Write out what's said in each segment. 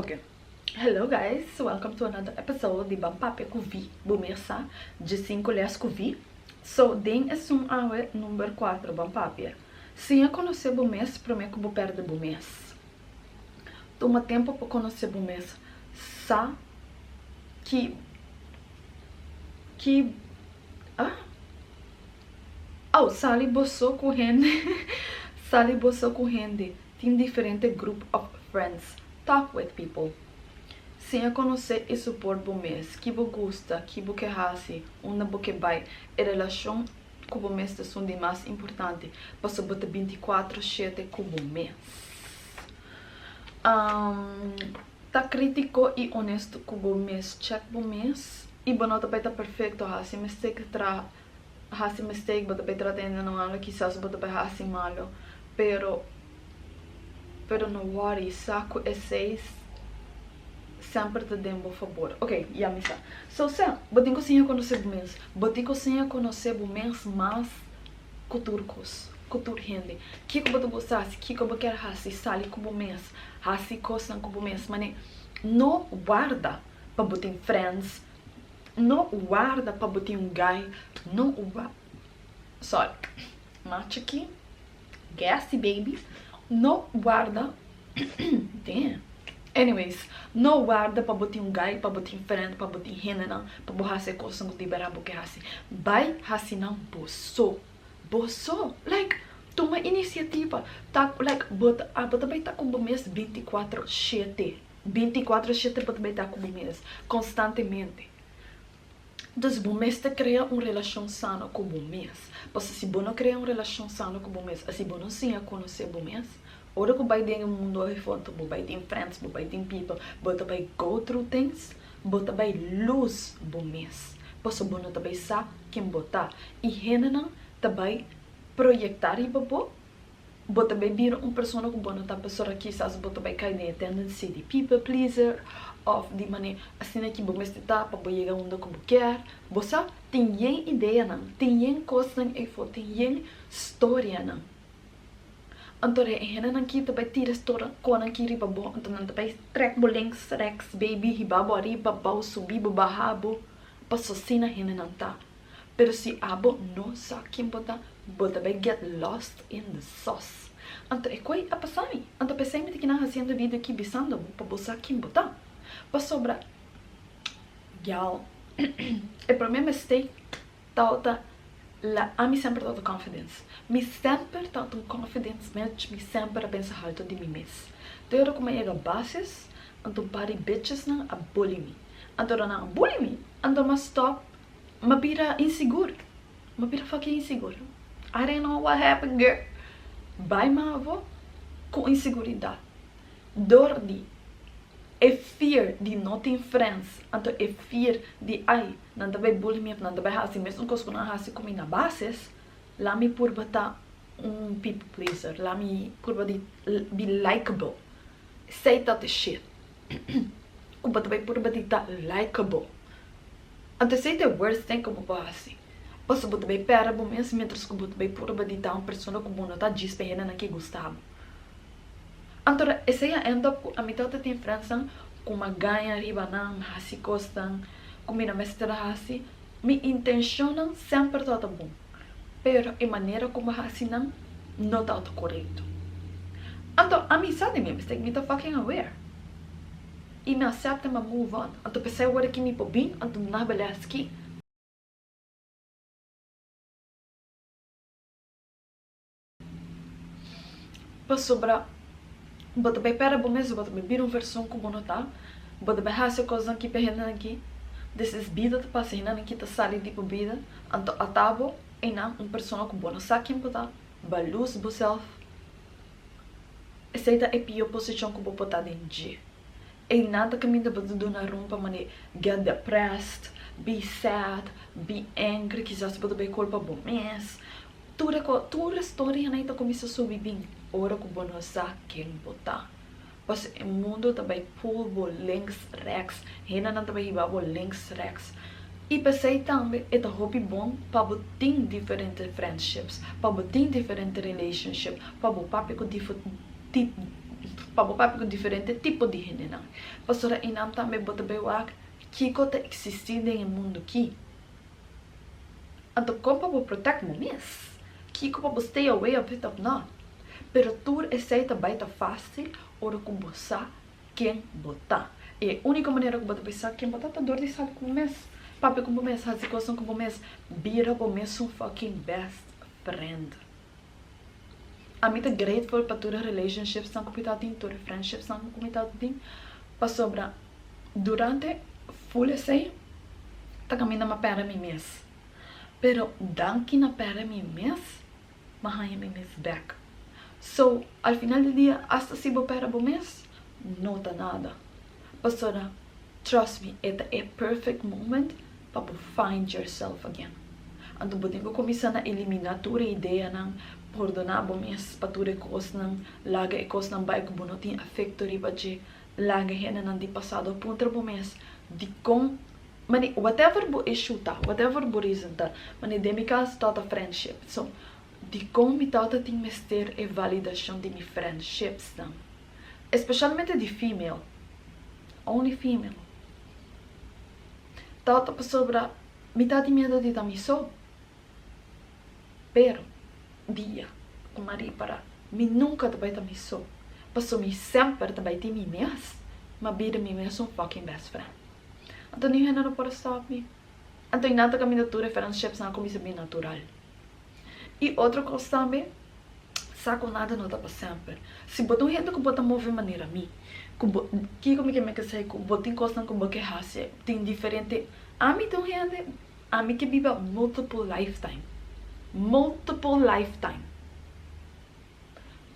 Ok. Hello guys, welcome to another episode di Ban Papia ku Vi, bo mes sa, dje sinku les ku Vi. So, den esun awe number kuater Ban Papia. Siña konosé bo mes promé ku bo pèrdè bo mes. Tuma tempu pa konosé bo mes, sa ki ki ah oh sali bo so ku hende sali bo so ku hende. Tin diferente group of friends, talk with people. Siña konosé i support bo mes, ki bo gusta, ki bo ke hasi, unda bo ke bai. E relashon ku bo mes ta esun di mas importante, paso bo ta bintikuatro shete ku bo mes. Ta kritiko i onesto ku bo mes, check bo mes i bo no ta bai ta perfekto, hasi mistake, traha. Hasi mistake bo ta bay trata hende nan malo kisas bo ta bay hasi malo pero pero no worry sa cu esey semper ta den bo fabor ok ya mi sa so sa bo tin cu siña conoce bo mes bo tin cu siña conoce bo mes mas cu tur cos cu tur hende kico bo ta gusta hasi kico bo kier hasi sali cu bo mes hasi cosnan cu bo mes mane no warda pa bo tin friends. No warda pa bo tin un guy no wa sorry machi aki gassy baby no warda damn anyways no warda pa bo tin un guy pa bo tin friend pa bo tin hendenan pa bo hasi e kosnan ku di berdad bo ke hasi bai hasi nan bo so bo so like tuma inisiativa ta like bo ta abo ta bai ta ku bo mes binti kuater shete. Binticuatro shete bo ta bay ta cu bo mes constantemente. Dus bo mester crea un relacion sano cu bo mes. Pasobra si bo no crea un relacion sano cu bo mes, asi bo no siña conoce bo mes, ora cu bay den e mundo ahifor bo bay tin friends, bo bay tin people, bo ta bay go through things, bo ta bay lose bo mes. Pasobra bo no ta bay sa ken bo ta. Y hendenan ta bay proyecta riba bo. Bo ta bay bira un persona cu bo no ta pasobra kisas bo ta bay cay den e tendency di people pleaser of di mane asina ki bo mester ta pa bo yega unda cu bo kier. Bo sa, tin yen ideanan, tin yen cosnan eyfo, tin yen storianan. Anto e hendenan ki ta bay tira stora conan ki riba bo, anto nan ta bay trek bo links, rechts, baby, hiba bo ariba, abao, subi bo, baha bo, paso asina hendenan ta. Pero si abo no sa ken bo ta, bo ta bay get lost in the sauce. Anto e koe a pasa mi. Anto p'esei mi ta kinan hasiendo e video aki bisando bo pa bo sa ken bo ta. Pasobra, gyal, e prome mistake tabata la ami semper tabata confidence. Mi semper tabata un confidence bitch, mi semper a pensa halto di mi mes. Te ora ku mi a yega basis, anto un par di bitchesnan a bully mi. Anto ora nan a bully mi, anto mi a stop. M'a bira insigur. M'a bira fucking insigur. I didn't know what happened girl. Bai mavo ku inseguridat. Dor di e fear di no tin friends, anto e fear di ay nan ta bai bully mi of nan ta bai hasi mesun kos ku nan a hasi ku mi na bases, la mi purba ta un people pleaser, la mi purba di be likeable. Esei ta de shit. Ku bo ta bai purba di ta likeable. Anto esei ta e worst thing ku bo por hasi. Pasobra bo ta bai pèrdè bo mes miéntras ku bo ta bai purba di ta un persona ku bo no ta djis pa hendenan ke gusta bo. Anto esei a end up ku ami tabata tin friendsnan ku mi a gaña riba nan, mi a hasi kosnan ku mi no mester a hasi. Mi intenshonnan semper tabata bon, pero e manera ku mi a hasi nan no tabata korekto. Anto ami sa di mi mistake, mi ta fucking aware. I mi acepta mi a move on. Anto p'esei ora ki mi por bin, anto mi na beles ki. Pasobra bo ta bai pèrdè bo mes, bo ta bai bira un verson ku bo no ta, bo ta bai hasi kosnan ki pa hendenan ki des es bida ta pasa, hendenan ki ta sali di bo bida, anto ata bo einan un persona ku bo no sa ken bo ta, bo a lose bo self. Esei ta e pió posishon ku bo por ta den dje. Einan ta kaminda bo ta duna rum pa manera get depressed, be sad, be angry, kisas bo ta bai kulpa bo mes. Tur e ko, tur e storianan ei ta kuminsá subi bin ora ku bo no sa ken bo ta. Pasobra e mundu ta bai pull bo links, rechts, hendenan ta bai hiba bo links, rechts. I p'esei tambe e ta hopi bon pa bo tin diferente friendships, pa bo tin diferente relationship, pa bo papia ku Pa bo papia ku diferente tipo di hendenan. Pasobra einan tambe bo ta bai wak kiko ta eksistí den e mundu ki. Anto kon pa bo protect bo mes? Kiko pa bo stay away of it of not? Pero tur esei ta bai ta fásil ora ku bo sa ken bo ta. I e úniko manera ku bo ta bai sa ken bo ta ta dor di sali ku bo mes, papia ku bo mes, hasi kosnan ku bo mes, bira bo mes un fucking best friend. Ami ta grateful pa tur e relationshipsnan ku mi ta tin, tur e friendshipsnan ku mi ta tin, pasobra durante full esei ta kaminda mi a pèrdè mi mes. Pero danki na pèrdè mi mes, mi a haña mi mes bèk. So, al final di dia, asta si bo pèrdè bo mes, no ta nada. Pasobra, trust me, e ta e perfect moment pa bo find yourself again. Anto bo tin ku kuminsá na eliminá tur e ideanan, pordoná bo mes pa tur e kosnan, laga e kosnan bai ku bo no tin afekto riba dje, laga hendenan di pasado puntra bo mes dikon, mane whatever bo issue ta, whatever bo reason ta, mane den mi kaso tabata friendship, so dikon mi tabata tin mester e validashon di mi friendshipsnan, especialmente di female, only female. Tabata pasobra mi ta tin miedu di ta mi so. Pero, dia ku mi a ripará, mi nunka ta bai ta mi so, paso mi semper ta bai tin mi mes, mi a bira mi mes un fucking best friend. Anto niun hende no por a stòp mi. Anto i nan ta kaminda tur e friendshipsnan a kuminsá bin natural. I otro kos tambe, sa ku nada no ta pa semper. Si bo ta un hende ku bo ta move manera mi, ku bo, kiko mi ke meke esei? Ku bo tin kosnan ku bo ke hasi, tin diferente, ami ta un hende, ami ke biba multiple lifetime, multiple lifetime.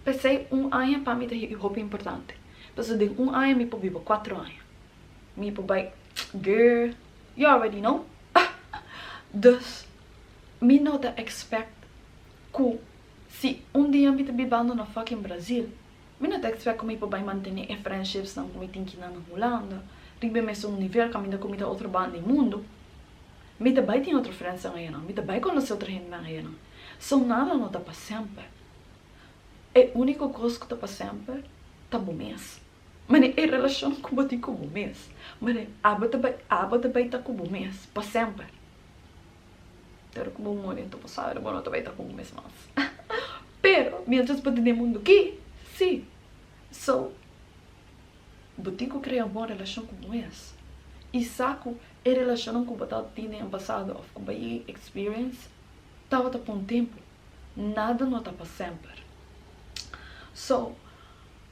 P'esei un aña pa mi ta hopi importante, pasobra den un aña mi por biba kuatro aña. Mi por bai, girl, you already know. Dus, mi no ta expect ku si un dia mi ta bibando na fucking Brazil, mi no ta expect ku mi por bai mantene e friendshipsnan ku mi tin kinan na Hulanda riba e mesun nivel kaminda ku mi ta otro banda di mundu. Mi ta bai tin otro friendsnan ayanan, mi ta bai konosé otro hendenan ayanan. So nada no ta pa semper. E úniko kos ku ta pa semper ta bo mes. Mane e relashon ku bo tin ku bo mes. Mane abo ta bai abo ta bai ta ku bo mes pa semper. Pero ku bo muri anto bo sabi bo no ta bai ta ku bo mes mas. Pero mientras bo ta den mundu aki, si. So, bo tin ku krea un bon relashon ku bo mes. I sa ku e relashonnan ku bo ta tin den pasado òf ku bo a experience tabata pa un tempu. Nada no ta pa semper. So,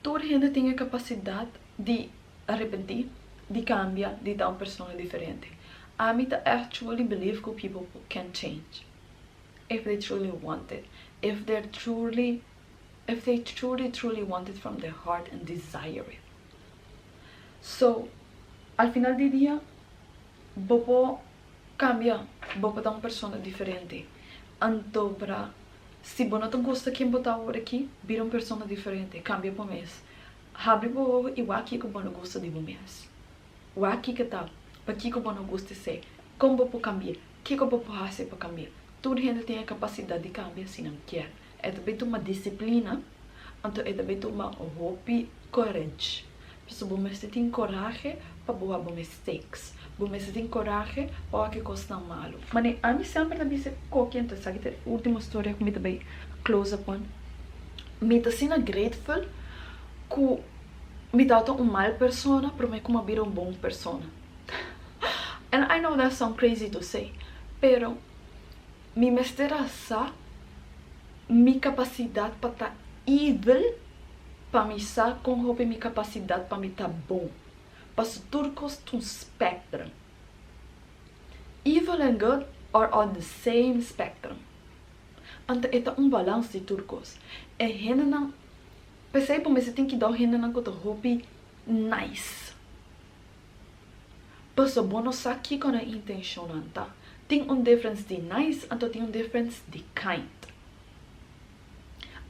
tur hende tin e kapasidat di arepentí, di kambia, di ta un persona diferente. Ami ta actually believe ku people can change if they truly want it, if they're truly, if they truly truly want it from their heart and desire it. So, al final di dia, bo por kambia, bo por ta un persona diferente. Anto bra, si bo no ta gusta ken bo ta awor aki, bira un persona diferente, kambia bo mes. Habri bo ojo i wak kiko bo no gusta di bo mes. Wak kiko ta, pakiko bo no gusta esei, kon bo por kambi'é, kiko bo por hasi pa kambi'é. Tur hende tin e kapasidat di kambia si nan kier. E ta bay tuma disiplina, anto e ta bay tuma hopi courage. Pasobra bo mester tin corahe pa bo wak bo mistakes. Bo mester tin corahe pa wak e kosnan malu. Mane ami semper ta bisa koki, anto esaki ta e ultimo storia ku mi ta bay close upon. Mi ta asina grateful ku mi tabata un mal persona prome ku mi a bira un bon persona. And I know that sound crazy to say, pero mi mester a sa mi kapasidat pa ta evil pa mi sa kon hopi mi kapasidat pa mi ta bon. Paso tur kos ta un spectrum. Evil and good are on the same spectrum. Anto e ta un balans di tur kos. E hendenan, p'esei bo mester tin kidao hendenan ku ta hopi nice. Paso bo no sa kiko nan intenshonnan ta. Tin un difference di nice anto tin un difference di kind.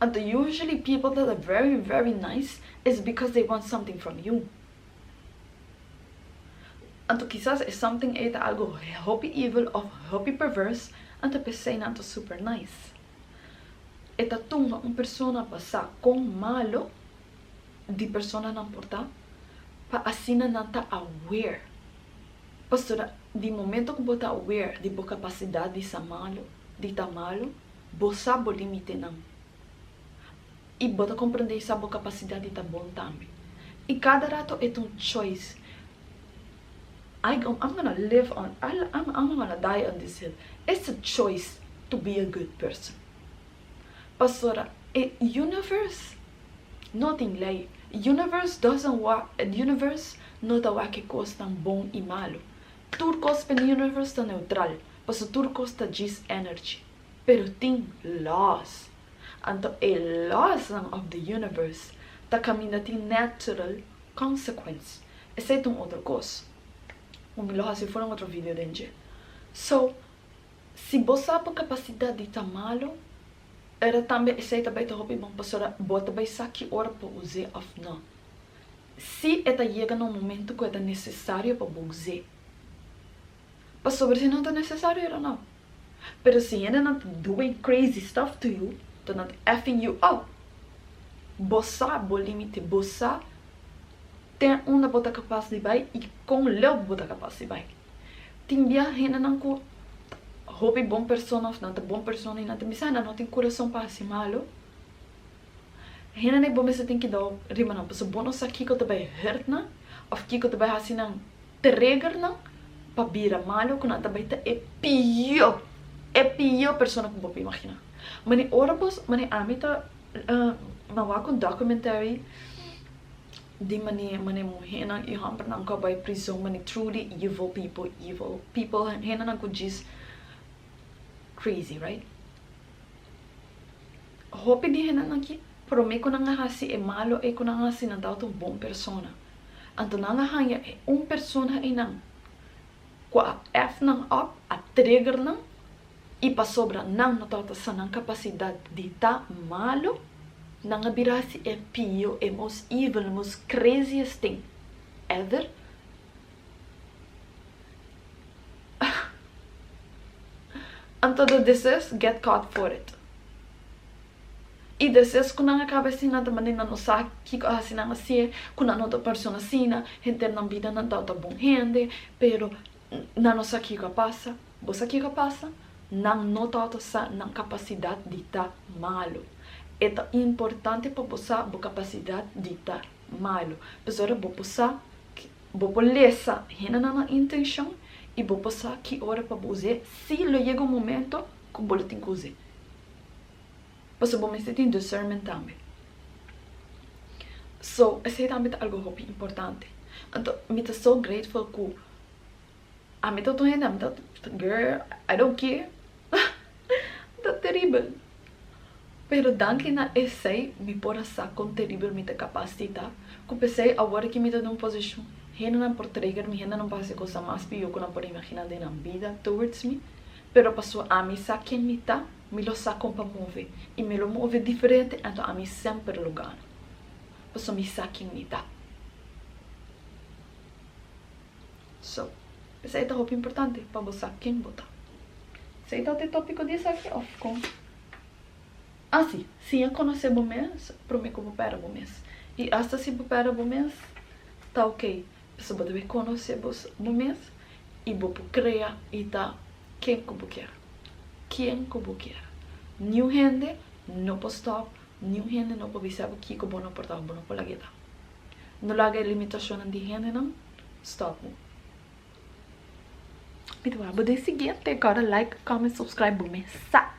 Anto usually people that are very very nice is because they want something from you. Anto kisas e something ei ta algo hopi evil of hopi perverse, anto p'esei nan ta super nice. E ta tuma un persona pa sa kon malo. di personanan por ta, pa asina nan ta aware. Pasobra di momento ku bo ta aware di bo kapasidat di sa malu, di ta malu, bo sa bo limitenan. I bo ta komprendé i sa bo kapasidat di ta bon tambe. I kada rato e ta un choice. I I'm gonna live on I I'm I'm gonna die on this hill. It's a choice to be a good person. Pasobra e universe no tin lei. Universe doesn't wak universe no ta wak e kosnan bon i malu. Tur kos pa e universe ta neutral, pasobra tur kos ta djis energy. Pero tin laws. Anto e lawsnan of the universe ta kaminda tin natural consequence. Esei ta un otro kos. Ku mi lo hasi for un otro video den dje. So, si bo sa bo kapasidat di ta malu, era tambe esei ta bai ta hopi bon pasobra bo ta bai sa ki ora por us'é òf no. Si e ta yega na un momento ku e ta nesesario pa bo us'é. Pasobra si no ta nesesario era no. Pero si hendenan ta doing crazy stuff to you, ta nan ta effing you up, bo sa bo limite, bo sa te unda bo ta kapas di bai i kon leu bo ta kapas di bai. Tin bia hendenan ku ta hopi bon persona of nan ta bon persona i nan ta bisa nan no tin kurason pa hasi malu. Hendenan bo mester tin kidao riba nan pasobra bo no sa kiko ta bai hurt nan of kiko ta bai hasi nan Trigger nan pa bira malo ku nan ta bai ta e pio, e pio persona ku bo por imagina. Mane ora bos, mane ami ta mi a wak un documentary di mane mane muhénan i hòmbernan ku a bai prizon mane truly evil people, evil people, hendenan ku djis crazy right. Hopi di hendenan aki promé ku nan a hasi e malo ei ku nan a hasi nan tabata un bon persona. Anto nan a haña e un persona einan ku a èf nan òp, a trigger nan, i pasobra nan no tabata sa nan kapasidat di ta malu, nan a bira hasi e pio, e most evil, e most craziest thing ever. Anto the deseos get caught for it. I deseos ku nan a kaba asina ta manera nan no sa kiko a hasi nan hasié, ku nan no ta persona asina, henter nan bida nan tabata bon hende, pero nan no sa kiko a pasa. Bo sa kiko a pasa? Nan no tabata sa nan kapasidat di ta malu. E ta importante pa bo sa bo kapasidat di ta malu, pasobra bo por sa Bo por lesa hendenan nan intenshon i bo por sa ki ora pa bo us'é si lo yega un momento ku bo lo tin ku us'é. Pasobra bo mester tin discernment tambe. So, esei tambe ta algu hopi importante. Anto, mi ta so grateful ku ami ta otro hende, ami ta, girl, I don't care. Ta teribel. Pero danki na esei mi por a sa kon teribel mi ta kapas di ta. Ku p'esei awor ki mi ta den un posishon, hendenan por trigger mi, hendenan por hasi kosnan mas pió ku nan por imaginá den nan bida towards mi. Pero pasobra ami sa ken mi ta, mi lo sa kon pa move. I mi lo move diferente, anto ami semper lo gana. Pasobra mi sa ken mi ta. So, p'esei ta hopi importante pa bo sa ken bo ta. Esei ta e tópiko di esaki òf kon? Ah si, siña konosé bo mes promé ku bo pèrdè bo mes. I asta si bo pèrdè bo mes, ta oké, pasobra bo debe konosé bo bo mes i bo por krea i ta ken ku bo kier. Ken ku bo kier. Niun hende no por stòp, niun hende no por bisa bo kiko bo no por ta òf bo no por lag'é ta. No laga e limitashonnan di hendenan stòp bo. Mi ta wak bo den siguiente. Kòrda like, comment, subscribe bo mes sa.